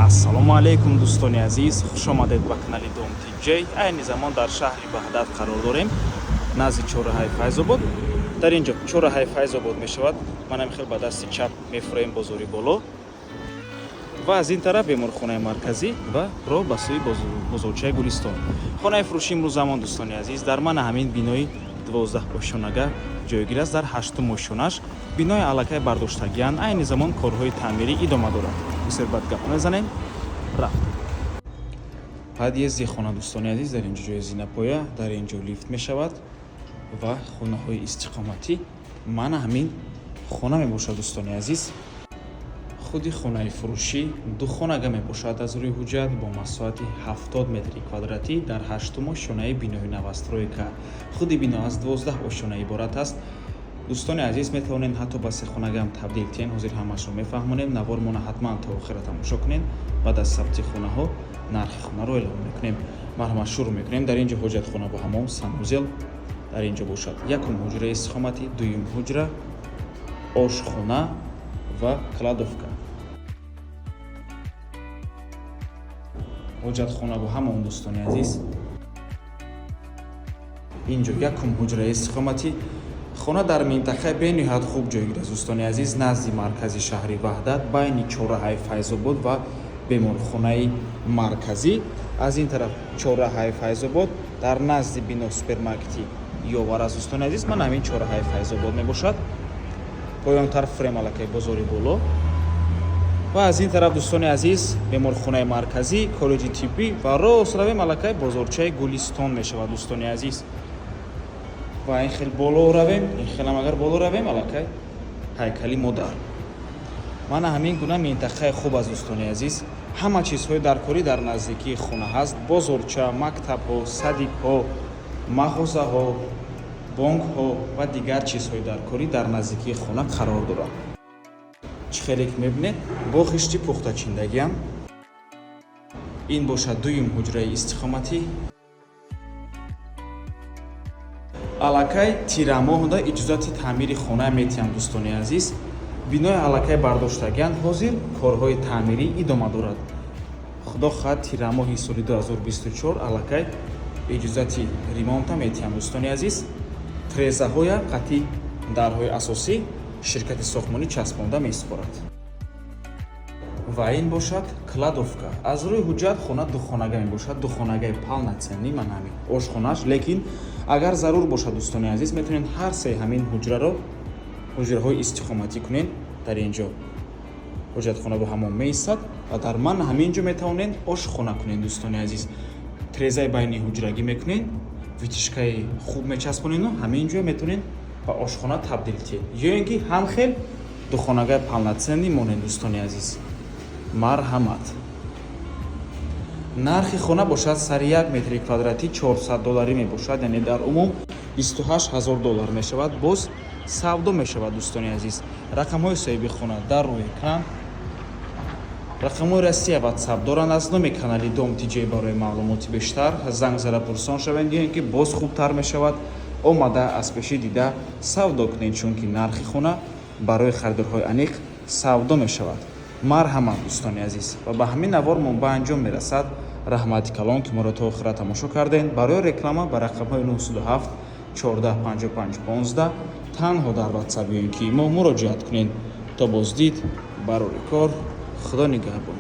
Ассалому алайкум, дӯстони азиз, хушомадед ба канали Дом Тиҷей. Айни замон дар шаҳри Ваҳдат қарор дорем, назди чорраҳаи Файзобод. Дар ин ҷо чорраҳаи Файзобод мешавад. Манам хел ба дасти чап мефуроем, бозори боло ва аз ин тараф беморхонаи марказӣ ва роҳ ба сӯи бозорчаи Гулистон. Хонаи фурӯши имрӯзамон, дӯстони азиз, дар мана ҳамин бинои 12 ошёнага ҷойгир аст, дар ҳаштум ошёнаш. Бинои аллакай бардоштагианд, айни замон корҳои таъмирӣ идома дорад. Бисёр бад гап мезанем, рафт. Подъезди хона, дӯстони азиз, дар ин ҷо ҷои зинапоя, дар ин ҷо лифт мешавад ва хонаҳои истиқоматӣ. Мана ҳамин хона мебошад, дӯстони азиз. Худи хонаи фурӯшӣ духонага мебошад аз рӯи ҳуҷҷат, бо масоҳати 70 метри квадратӣ, дар ҳаштум ошёнаи бинои новостройка. Худи бино аз 12 ошёна иборат аст. Дӯстони азиз, метавонед ҳатто ба сехонагаам табдил тиҳен. Ҳозир ҳамашро мефаҳмонем. Навормона ҳатман то охира тамошо кунед. Баъд аз сабти хонаҳо нархи хонаро эълон мекунем. Марҳамат, шурӯъ мекунем. Дар ин ҷо ҳоҷатхона бо ҳамом, санузел. Дар ин ҷо бошад якум ҳуҷраи истиқоматӣ, дуюм ҳуҷра, ошхона ва кладовка. Ҳоҷатхона бо ҳамом, дӯстони азиз. Ин ҷо якум ҳуҷраи истиқоматӣ. Хона дар минтақаи бениҳоят хуб ҷойгир аст, дӯстони азиз, назди маркази шаҳри Ваҳдат, байни чорраҳаи Файзобод ва беморхонаи марказӣ. Аз ин тараф чорраҳаи Файзобод, дар назди бино супермаркети Ёвар аст, дӯстони азиз. Ман ҳамин чорраҳаи Файзобод мебошад. Поёнтар фурем, аллакай бозори боло ва аз ин тараф, дӯстони азиз, беморхонаи марказӣ, коллеҷи тиббӣ ва рост равем, аллакай бозорчаи Гулистон мешавад, дӯстони азиз. Ва ин хел боло равем, ин хелам агар боло равем, аллакай ҳайкали модар. Мана ҳамин гуна минтақаи хуб аст, дӯстони азиз. Ҳама чизҳои даркорӣ дар наздикии хона ҳаст: бозорча, мактабҳо, садикҳо, мағозаҳо, бонкҳо ва дигар чизҳои даркорӣ дар наздикии хона қарор дорад. Чӣ хеле ки мебинед, бо хишти пухтачиндагиам. Ин бошад дуюм ҳуҷраи истиқоматӣ. Аллакай тирамоҳда иҷозати таъмири хона метиҳанд, дӯстони азиз. Бинои аллакай бардоштагианд, ҳозир корҳои таъмирӣ идома дорад. Худо хоҳад, тирамоҳи соли 2024 аллакай иҷозати ремонта метиҳанд, дӯстони азиз. Трезаҳоя қатъи дарҳои асосӣ ширкати сохтмонӣ часпонда месупорад. Ва ин бошад кладовка. Аз рӯи ҳуҷҷат хона духонага мебошад, духонагаи полноценный. Ман ҳамин ошхонааш, лекин агар зарур бошад, дӯстони азиз, метавонед ҳар се ҳамин ҳуҷраро ҳуҷраҳои истиқоматӣ кунед. Дар ин ҷо ҳоҷатхона бо ҳамом меистад ва дар ман ҳамин ҷо метавонед ошхона кунед, дӯстони азиз. Трезаи байни ҳуҷрагӣ мекунед, вытяжкаи хуб мечаспонеду ҳамин ҷо метавонед ба ошхона табдил тиҳед ё ин ки ҳам хел духонагаи полноценный монед, дӯстони азиз. Марҳамат. Нархи хона бошад сари як метри квадратӣ 400 долларӣ мебошад, яъне дар умум 28 ҳазор доллар мешавад. Боз савдо мешавад, дӯстони азиз. Рақамҳои соҳиби хона дар рӯи экран, рақамҳои Россия, Ватсап доранд. Аз номи канали Дом Тиҷей барои маълумоти бештар занг зада пурсон шавед ё ин ки боз хубтар мешавад, омада аз пешӣ дида савдо кунед, чунки нархи хона барои харидорҳои аниқ савдо мешавад. Марҳамат, дӯстони азиз. Ва ба ҳамин навормон ба анҷом мерасад. Раҳмати калон, ки моро то охира тамошо кардем. Барои реклама ба рақамҳои 907 14 55 15 танҳо дар Ватсап ё ин ки мо муроҷиат кунед. То боздид, барори кор, Худо нигаҳбон.